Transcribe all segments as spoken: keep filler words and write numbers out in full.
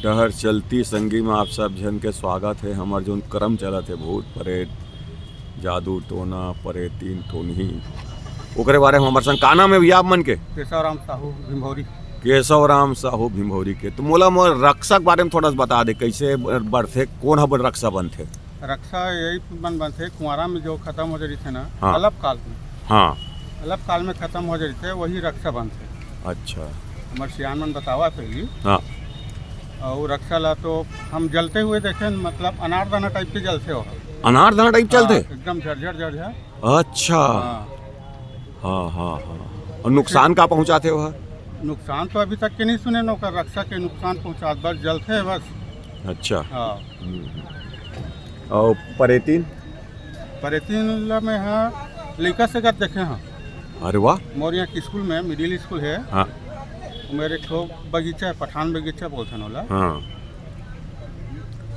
डहर चलती संगी में आप सब झन के स्वागत हे। हमर जोन करम चलत हे, भूत परेत, जादू टोना, परेतीन टोनही, ओकरे बारे में हमर संग। का नाम हे भैया आप मन के? केशव राम साहू भिंभौरी। केशव राम साहू भिंभौरी के। तो मोला मोर रक्षा के बारे में थोड़ा सा बता दे, कैसे ब-, बढ़थे, कौन ह रक्षा बनथे? रक्षा यही मन बनथे, कुंवारा में जो खत्म हो जाथे ना, हाँ। अल्प काल में। हाँ। अल्प काल में खत्म हो जाथे, वही रक्षा बनथे। अच्छा। हमर सियान मन बतावा पहली। हाँ। और रक्षा ला तो हम जलते हुए देखे, मतलब अनार दाना टाइप के जलथे हो। अनार दाना टाइप चलथे? हाँ, एकदम झरझर झरझर। अच्छा। हाँ। हाँ, हाँ, हाँ। और नुकसान का पहुँचाथे वह? नुकसान तो अभी तक के नहीं सुने, नौकर रक्षा के नुकसान पहुँचात बस जलथे बस। अच्छा। हाँ। हम्म। और परेतीन? परेतीन ला मैं हाँ लइका से गत देखे हाँ। अरे वाह। मोर यहाँ के स्कूल में, मिडिल स्कूल है, हाँ। मेरे एक ठो बगीचा है, पठान बगीचा बोलथे ओला। हाँ।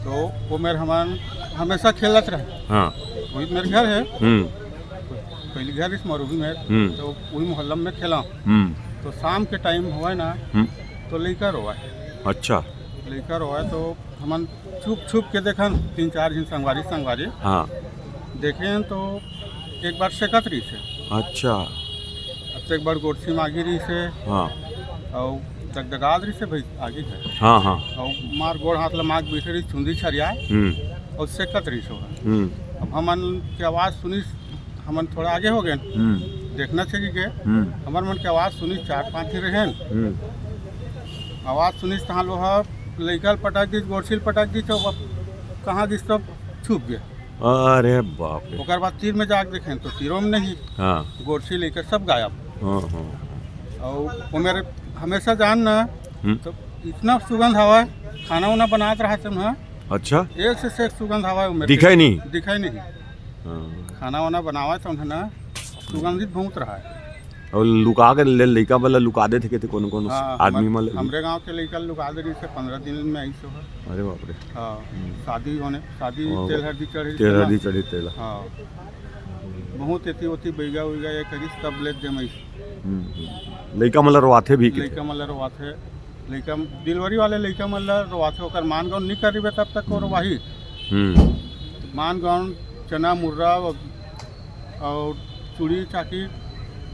तो वो मेरे हमान हमेशा खेलत रहे। हाँ। वही मेरे घर है। हम्म। पहली घर इस मरूही में, हम्म। तो वही मोहल्ला में खेला। हम्म। तो शाम के टाइम हुआ ना, हम्म। तो लइका रोवा है। अच्छा। लइका रोवा है तो हमन छुप छुप के देखन, तीन चार झन संगवारी संगवारी। हाँ। देखे हैं तो एक बार सेकत रही से। अच्छा। अब तो एक बार गोरसी में आगी रही से। हाँ। और दगदगात रही से भाई आगी है। हाँ, हाँ। और मार गोड़ हाथ लमाग बैठे रही, चुंदी छरिया। हम्म। और सेकत रही सो। हम्म। अब हमन के आवाज़ सुनी, हमन थोड़ा आगे हो गए। हम्म। देखना चाहिए के। हम्म। हमर मन के आवाज़ सुनी, चार पांच ही रहे। हम्म। आवाज़ सुनी, तहाँ लोहा लइका ल पटक दी, गोरसी ल पटक दी, तो अब कहाँ गिस तो छुप गया। अरे बाप रे। ओकर बाद तीर में जाके देखें तो तीरों में नहीं। हाँ। गोरसी लइका सब गायब। हाँ, हाँ। और वो मेरे हमेशा जान ना, हम्म। तो इतना सुगंध हवा है, खाना वाना बनात रहा था ना। अच्छा। एक से, से एक सुगंध हवा है वो मेरे दिखाई को। नहीं? दिखाई नहीं। हाँ। खाना वाना बनावा था उन्हें ना, सुगंधित बहुत रहा है। और लुका के ले, लइका वाला लुका देथे के ते कोनो कोनो हाँ, आदमी हमर-, मन ल-, हमरे गांव के लइका लुका दे रही से पंद्रह दिन में आई सो है। अरे बाप रे। हाँ, हम्म। शादी होने, शादी ओ, तेल हल्दी चढ़ी तेल से ना। हल्दी चढ़ी तेल। हाँ, बहुत एती ओती बैगा उइगा ये करी तब ले दे मैं। हम्म, हम्म। लइका मन ल रोवाथे भी किथे? लइका मन ल रोवाथे, लइका डिलीवरी वाले लइका मन ल रोवाथे, ओकर मान गौन नहीं करिबे तब तक वो रोवाही। हम्म। मान गौन, चना मुर्रा और चूड़ी चाकी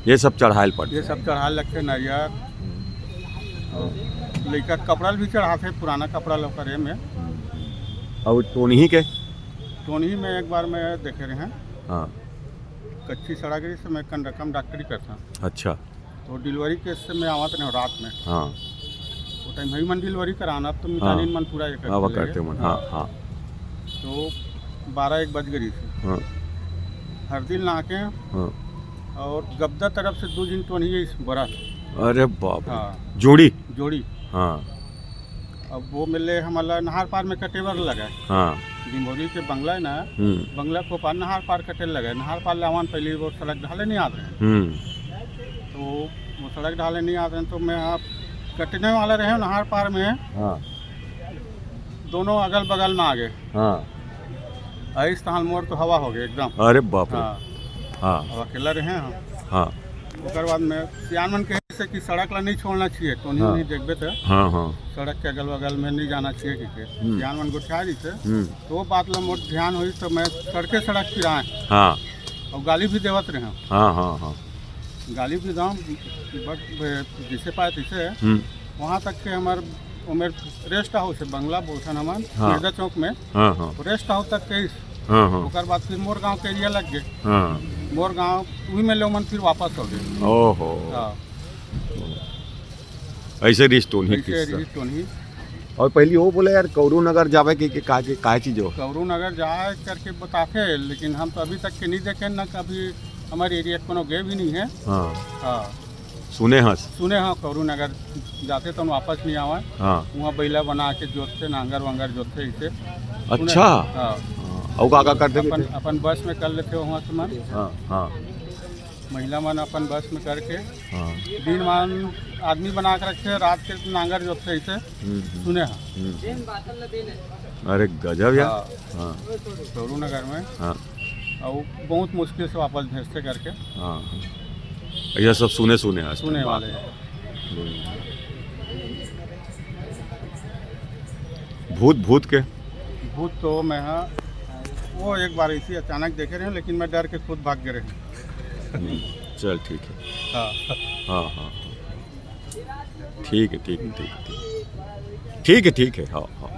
ये सब चढ़ायल पड़थे। ये सब चढ़ायल लगथे, नारियर। हम्म। और लइका के कपड़ा भी चढ़ाथे, पुराना कपड़ा ल ओकर ए में। हम्म। और टोनही के? टोनही में एक बार मैं देखे रहे हैं। हाँ। कच्ची सड़क रही से मैं कन रकम डॉक्टरी करता। अच्छा। तो डिलीवरी केस से मैं आवत रहे रात में। हाँ। वो टाइम हई मन डिलीवरी कराना, अब तो मितानिन हाँ। मन पूरा ये हाँ, वो करते करते मन, हाँ, हाँ। हाँ। तो बारह एक बज गई थी। हाँ। हरदिल नहा के हाँ। और गब्दा तरफ से दो जिन टोनही इस बरस। अरे बाप रे। हाँ। जोड़ी? जोड़ी। हाँ। अब वो मिले हमला नहर पार में कटे बर लगा। हाँ। डिंभोरी के बंगला है ना, हम्म। बंगला को पार, नहर पार कटे लगा। नहर पार ले आवन पहले वो सड़क ढाले नहीं आत रहे। हम्म। तो वो सड़क ढाले नहीं आत रहे, तो मैं आप कटने वाला रहे नहर पार में। हाँ। दोनों अगल बगल में आ गए। हाँ। ऐस तहाल मोर तो हवा हो गए एकदम। अरे बाप रे। हाँ। हाँ। अब अकेला रहे हम। हाँ। ओकर बाद में सियान मन कहे से कि सड़क ला नहीं छोड़ना चाहिए, तो नहीं, हाँ। नहीं देखबे तो हाँ, हाँ। सड़क के अगल बगल में नहीं जाना चाहिए कि के। हम्म। सियान मन गोठिया रही थे। हम्म। तो वो बात ला मोर ध्यान हुई तो मैं सड़के सड़क फिराए। हाँ। और गाली भी देवत रहे। हाँ, हाँ, हाँ। गाली भी दाम, but जैसे पाए तैसे। हम्म। वहाँ तक के हमार ओमेर रेस्ट हाउस है, बंगला बोलथन हमन, हाँ। मिर्जा चौक में। हाँ, हाँ। रेस्ट हाउस तक के इस, हाँ, हाँ। ओकर बाद फिर मोर गांव के एरिया लग गए। हाँ। मोर गांव, वही में लोमन फिर वापस हो गए। ओहो। हाँ। ऐसे रिस्टोन ही ऐसे किस्सा। रिस्टोन ही। और पहली वो बोले, "यार, कौरू नगर जावे के, के का, के का चीज हो?" कौरू नगर जाए करके बताते, लेकिन हम तो अभी तक के नहीं देखे, ना कभी हमारे एरिया कोनो गए भी नहीं है। हाँ। हाँ। सुने हस? सुने हाँ, कौरू नगर जाते तो वापस नहीं आवे। हाँ। वहाँ बैला बना के जोतते, नांगर वांगर जोतते इसे। सुने अच्छा। हाँ। हाँ। और का, का करते अपन, थे? अपन बस में कर लेते हो वहाँ से मन। हाँ, हाँ। महिला मन अपन बस में करके हाँ। दिन मान आदमी बना के रखे, रात के नांगर जोतते इसे। हम्म, हम्म। सुने हाँ। हम्म। अरे गजब यार। हाँ। हाँ। कौरू नगर में। हाँ। और बहुत मुश्किल से वापस भेजते करके। हाँ। यह सब सुने, सुने आज तक सुने बात। वाले हैं। हम्म। भूत, भूत के? भूत तो मैं, हाँ, वो एक बार इसी अचानक देखे रहे, लेकिन मैं डर के खुद भाग गए रहे। हम्म, चल, ठीक है। हाँ। हाँ, हाँ। ठीक है, ठीक है, ठीक है, ठीक है। ठीक है, ठीक है, हाँ, हाँ।